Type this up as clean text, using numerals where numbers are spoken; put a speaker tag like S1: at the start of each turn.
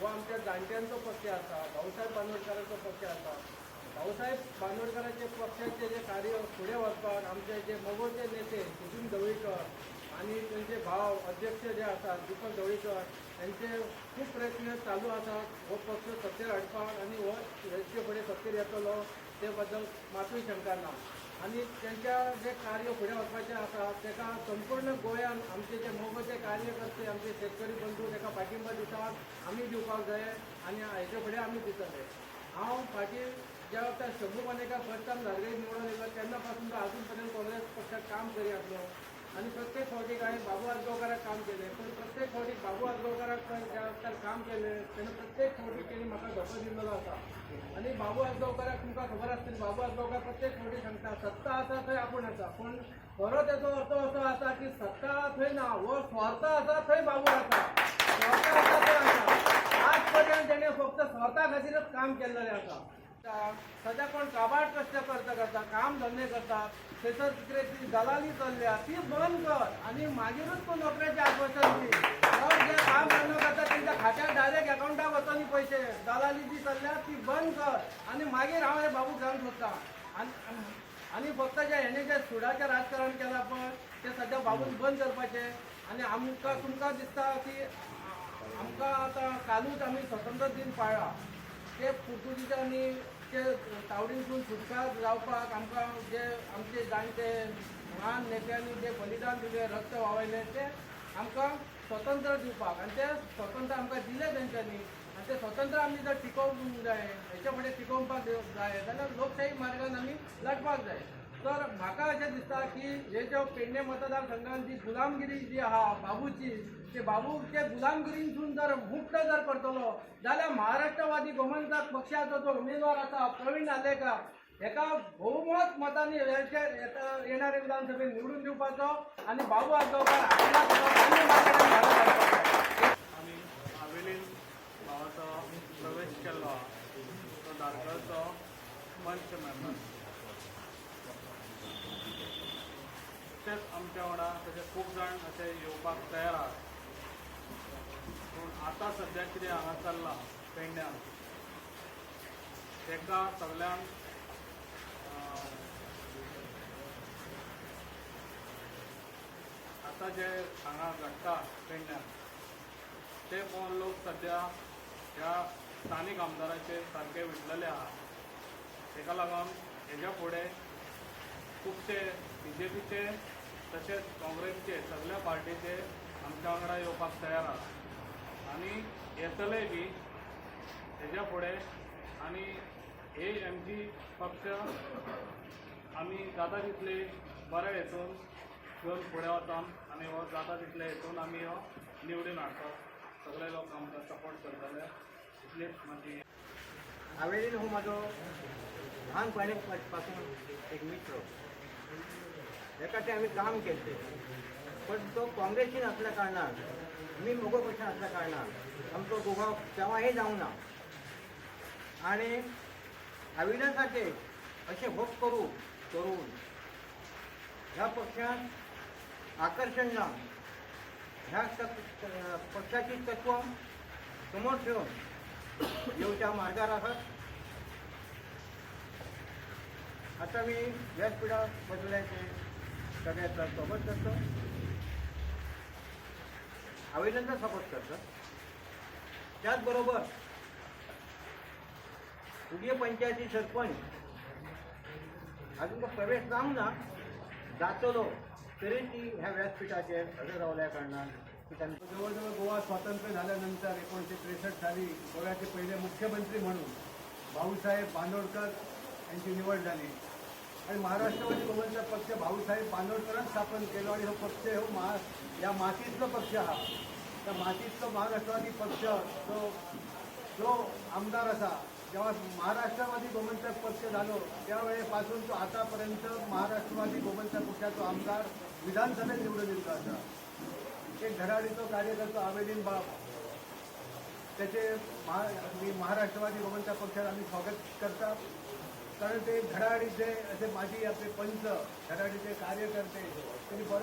S1: हो आमच्या जाणट्यांचो पक्ष आसा, भाऊसाहेब बांदोडकरांचो पक्ष आसा. भाऊसाहेब बांदोडकरांचे पक्षाचे जे कार्य फुडें वचपाक आमचे जे मगोचे नेते सुदिन ढवळीकर आनी तेंचे भाव अध्यक्ष जे आसात दीपक ढवळीकर यांचे खूब प्रयत्न चालू आसात हो पक्ष सत्तेर हाडपाक आनी हो हेचे फुडें सत्तेर येतलो ते बद्दल मातूय शंका ना. आनी तेंच्या जे कार्य फुडें वचपाचें आसा तेका संपूर्ण गोंयान आमचे जे मगोचे कार्यकर्ते, आमचे शेतकरी बंधू तेका पाठिंबा दितात, आमी दिवपाक जाय आनी हेचे फुडें आमी दितले. हांव फाटीं ज्या वखतार शंभू मानेकार फर्स्ट टायम धारगळी निवडून येयलो तेन्ना पासून तो आजून पर्यंत काँग्रेस पक्षात काम करी आसलो आनी प्रत्येक फावटीक हांवें बाबू आजगांवकाराक काम केलें, पूण प्रत्येक फावटीक बाबू आजगांवकाराक पळय ज्या वखतार काम केलें तेन्ना प्रत्येक फावटी तेणी म्हाका धोको दिल्लो आसा. आनी बाबू आजगांवकाराक तुमकां खबर आसतली, बाबू आजगांवकार प्रत्येक फावटी सांगता सत्ता आसा थंय आपूण आसा, पूण खरो तेचो अर्थ असो आसा की सत्ता थंय ना, हो स्वार्थ आसा थंय बाबू आसा, स्वार्थ आसा थंय आसा. आज पर्यंत तेणें फक्त स्वार्था खातीरच काम केल्लें आसा. सद्या कोण काबाड कश्ट करता करता काम धंदे करतात, थंयसर कितें ती दलाली चल्ल्या ती बंद कर आनी मागीरूच तूं नोकऱ्याचें आश्वासन दी. तर जे काम धंदो करता तेंच्या खात्यार डायरेक्ट अकावंटाक वचोनी पयशे, दलाली जी चल्ल्या ती बंद कर आनी मागीर हांव हे बाबूक जावन सोदता. आनी आनी फक्त जे हेणे जे सुडाचें राजकारण केलां पळय तें सद्या बाबून बंद करपाचें. आनी आमकां तुमकां दिसता की आमकां आतां कालूच आमी स्वतंत्र दिन पाळ्ळा, ते पुर्तुगीजांनी ते तावडींतून सुटका जावपाक आमकां जे आमचे जाणटे म्हान नेत्यांनी जे बलिदान दिलें, रक्त व्हांवयलें ते आमकां स्वतंत्र दिवपाक, आनी ते स्वतंत्र आमकां दिलें तेंच्यांनी. आनी ते स्वतंत्र आमी जर टिकोवंक जाय, हेच्या फुडें टिकोवपाक जाय जाल्यार लोकशाही मार्गान आमी लढपाक जाय. तर म्हाका अशें दिसता की हे ज्यो पेडणे मतदारसंघान जी गुलामगिरी जी आहा बाबूची, ते बाबूचे गुलामगिरींतून जर मुक्त जर करतलो जाल्यार महाराष्ट्रवादी गोमंतक पक्षाचो जो उमेदवार आसा प्रवीण आर्लेकर हेका बहुमत मतांनी येणारे विधानसभेत निवडून दिवपाचो आनी बाबू आजगांवकार आपल्या धाडपाचो.
S2: आमी आवेलीन भावाचो प्रवेश केल्लो आहा, तो धारगळचो पंच मेंबर. तशेंच आमच्या वांगडा तशे खूब जाण अशे येवपाक तयार आहात, पूण आतां सद्या कितें हांगा चल्लां पेडण्यान ताका सगल्यांक आतां जे हांगा घडटा पेडण्यान ते पळोवन लोक सद्या ह्या स्थानीक आमदाराचेर सारके विटलेले आहा. ताका लागून हेज्या फुडें खुबशे बीजेपीचे तशेंच काँग्रेसचे सगल्या पार्टीचे आमच्या वांगडा येवपाक तयार आहा आनी येतले बी हेज्या फुडें. आनी हे एमजी पक्ष आमी जाता तितले बरे हेतून घेवन फुडें वचोन आनी हो जाता तितले हेतून आमी हो निवडून हाडपाक सगळे लोक आमकां सपोर्ट करतले इतलीच म्हाजी.
S3: आवेलीन हो म्हाजो ल्हानपणी पासून एक मित्र, एका ते आमी काम केले, पण तो काँग्रेसीन असल्या कारणान मी मगो पक्षान असल्या कारणान आमचो दुबाव केव्हाही जावंक ना. आणि आवेलिनासारखे अशें होप करू करून ह्या पक्षात आकर्षण ना, ह्या पक्षाची तत्व समोर ठेवून येवच्या मार्गार आसात. आता मी व्यासपीठार बसल्याचे सगळ्याचा स्वागत करतो, आवेदनचा सपोर्ट करतो. त्याचबरोबर कुडये पंचायती सरपंच अजून तो प्रवेश जावंक ना, जातलो तरी ती ह्या व्यासपीठाचेर हजर रावल्या कारणान की तांकां
S1: जवळजवळ गोवा स्वातंत्र्य झाल्यानंतर 1963 साली गोव्याचे पहिले मुख्यमंत्री म्हणून भाऊसाहेब बांदोडकर यांची निवड झाली आणि महाराष्ट्रवादी गोमंतक पक्ष भाऊसाहेब बांदोडकरांच स्थापन केलो आणि हो पक्ष हो या मातीतलो पक्ष हा, त्या मातीतलो महाराष्ट्रवादी पक्ष तो जो आमदार असा जेव्हा महाराष्ट्रवादी गोमंतक पक्ष झालो त्यावेळेपासून तो आतापर्यंत महाराष्ट्रवादी गोमंतक पक्षाचो आमदार विधानसभेत निवडून येयल्लो आसा. एक धडाडीचो कार्यकर्तो आवेलीन बाब, त्याचे मी महाराष्ट्रवादी गोमंतक पक्षात आम्ही स्वागत करता, कारण ते धडाडीचे असे माजी आपले पंच, धडाडीचे कार्यकर्ते, त्यांनी बरो